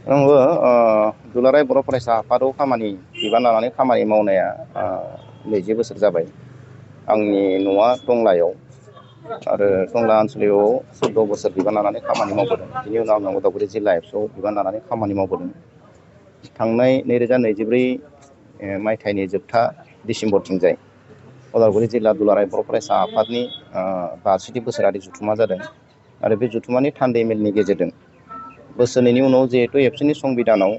आंबो दुलाराय बर' फरायसा आफादाव बिबान लानानै खामानि मावनाया 20 बोसोर जाबाय। आंनि न'आ टंलायाव आरो टंला आनसलिकआव 14 बोसोर बिबान लानानै खामानि मावबोदों। बिनि उनाव आङो उदालगुरि जिल्ला एबसुआव बिबान लानानै खामानि मावबोदों। थांनाय 2024 मायथाइनि जोबथा डिसेम्बरथिंजाय उदालगुरि जिल्ला दुलाराय बर' फरायसा आफादनि 62 बोसोरारि जथुम्मा जादों आरो बे जथुम्मानि थान्दै मेलनि गेजेरजों बोसोरनैनि उनाव जिहेतु एबसुनि संबिधानाव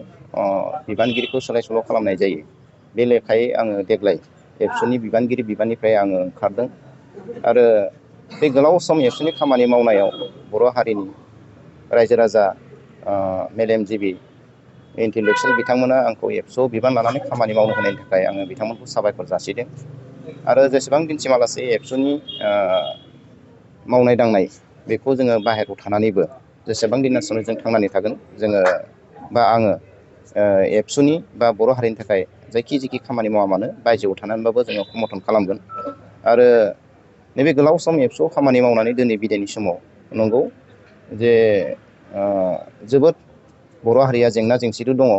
बिबानगिरिखौ सोलाय सोल' खालामनाय जायो, बे लेखायै आङो देग्लाय एबसुनि बिबानगिरि बिबाननिफ्राय आङो ओंखारदों आरो बे गोलाव सम एबसुनि खामानि मावनायाव बर' हारिनि रायजो राजा मेलेमजिबि इन्टेलेक्सुयेल बिथांमोना आंखौ एबसुआव बिबान लानानै खामानि मावनो होनायनि थाखाय आङो बिथांमोनखौ साबायखर जासिदों आरो जेसेबां दिनसिमालासै एबसुनि मावनाय दांनाय बेखौ जोङो बाहेरायाव थानानैबो जेसेबां दिनासिम जों थांनानै थागोन जोङो बा आङो एबसुनि बा बर' हारिनि थाखाय जायखि खामानि मावा मानो बायजोआव थानानैबाबो जोङो समर्थन खालामगोन आरो नैबे गोलाव सम एबसुआव खामानि मावनानै दिनै बिदायनि समाव नंगौ जे जोबोद बर' हारिया जेंना जेंसिथ' दङ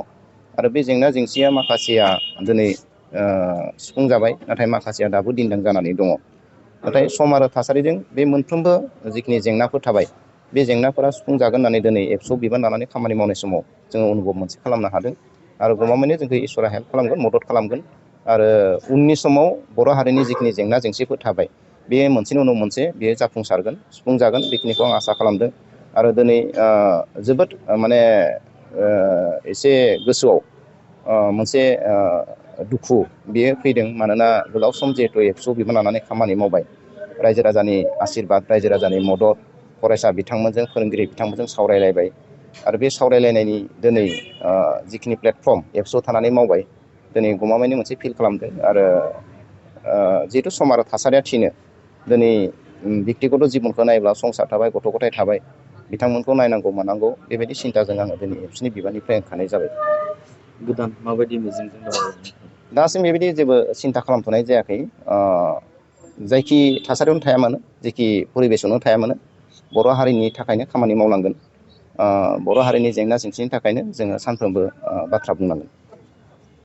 आरो बे जेंना जेंसिया माखासेया दिनै सुफुंजाबाय, नाथाय माखासेया दाबो दिन्दां जानानै दङ। नाथाय सम आरो थासारिजों बे मोनफ्रोमबो जिखिनि जेंनाफोर थाबाय बे जेंनाफोरा सुफुंजागोन होननानै दिनै एबसुआव बिबान लानानै खामानि मावनाय समाव जोङो अनुभब मोनसे खालामनो हादों आरो गमामायैनो जोंखौ इसोरा हेल्प खालामगोन, मदद खालामगोन आरो उननि समाव बर' हारिनि जिखिनि जेंना जेंसिफोर थाबाय बे मोनसेनि उनाव मोनसे बेयो जाफुंसारगोन, सुफुंजागोन, बेखिनिखौ आं आसा खालामदों। आरो दिनै जोबोद माने एसे गोसोआव मोनसे दुखु बेयो फैदों, मानोना गोलाव सम जिहेथु एबसुआव बिबान लानानै खामानि मावबाय, रायजो राजानि आसिरबाद, रायजो राजानि मदद, फरायसा बिथांमोनजों फोरोंगिरि बिथांमोनजों सावरायलायबाय आरो बे सावरायलायनायनि दिनै जिखिनि प्लेटफर्म एबसुआव थानानै मावबाय, दिनै गमामायैनो मोनसे फिल खालामदों आरो जिहेथु सम आरो थासारिया थिनो दिनै बेक्तिगत जिबनखौ नायोब्ला संसार थाबाय, गथ' गथाय थाबाय, बिथांमोनखौ नायनांगौ मानांगौ बेबायदि सिन्थाजों आङो दिनै एबसुनि बिबाननिफ्राय ओंखारनाय जाबाय। गोदान माबायदि मिजिंजों दङ? दासिम बेबायदि जेबो सिन्था खालामथ'नाय जायाखै। जायखि थासारियावनो थाया मानो, जेखि परिबेसआवनो थाया मानो, बर' हारिनि थाखायनो खामानि मावनांगोन। बर' हारिनि जेंना जेंसिनि थाखायनो जोङो सानफ्रोमबो बाथ्रा बुंनांगोन।